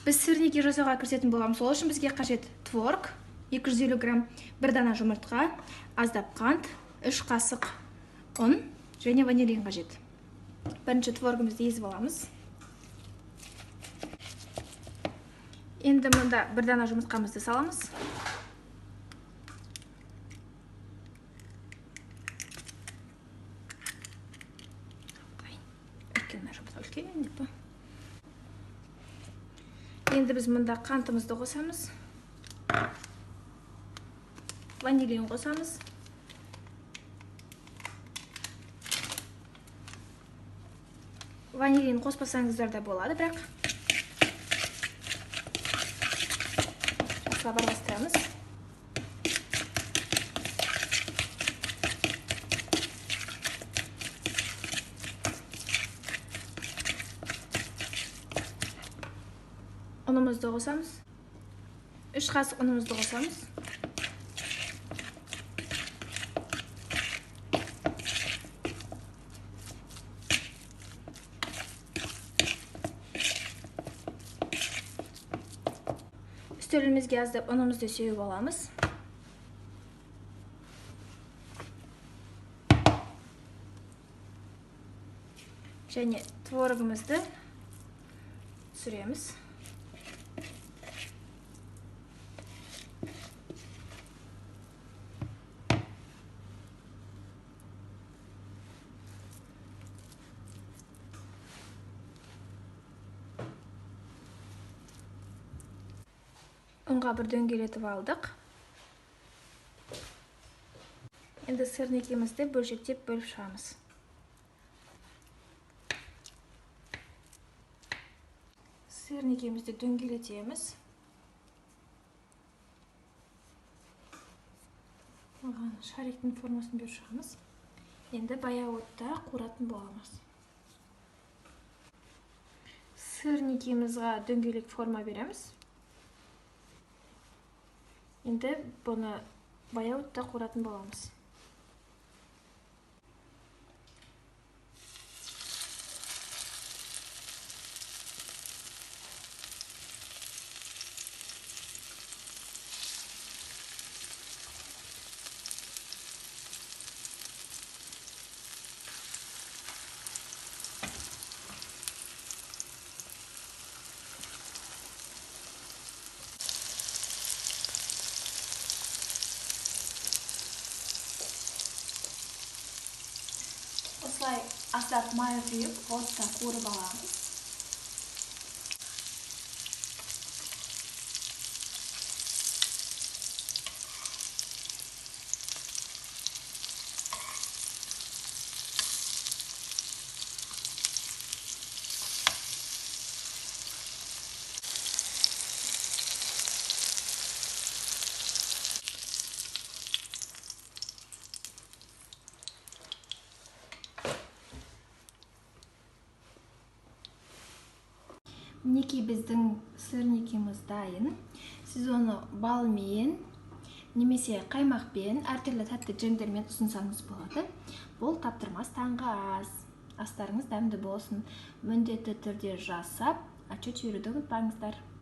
Біз сырники жасауға кірісетін боламыз. Сол үшін бізге қажет творог 250 грамм, бір дана жұмыртқа, аздап қант, 3 қасық ұн және ванилин қажет. Бірінші творогымызды езіп аламыз. Енді мұнда бір дана жұмыртқамызды саламыз. Үлкен жұмыртқа, үлкен деп па. Енді біз мұнда қантымызды қосамыз. Ванилин қосамыз. Ванилин қоспасаңыздар да болады, бірақ жақсылап араластырамыз. Ұнымызды қосамыз. 3 қасық ұнымызды қосамыз. Үстелімізге аздап ұнымызды сеуіп аламыз. Және творогымызды түсіреміз. Ұнға бір дөңгелетіп алдық. Енді сырникімізді бөлшектеп бөліп шығамыз. Сырникімізді дөңгелетеміз. Оған шариктің формасын беріп шығамыз. Енді баяу отта қуыратын боламыз. Сырникімізға дөңгелек форма береміз. Енді бұны баяу отта қуыратын боламыз. Осылай аздап май құйып, отта қуырып аламыз. Мінекей біздің сырникіміз дайын. Сіз оны балмен немесе қаймақпен, әртүрлі тәтті джемдермен ұсынсаңыз болады. Бұл таптырмас таңғы ас. Астарыңыз дәмді болсын. Міндетті түрде жасап, отчет жіберуді ұмытпаңыздар.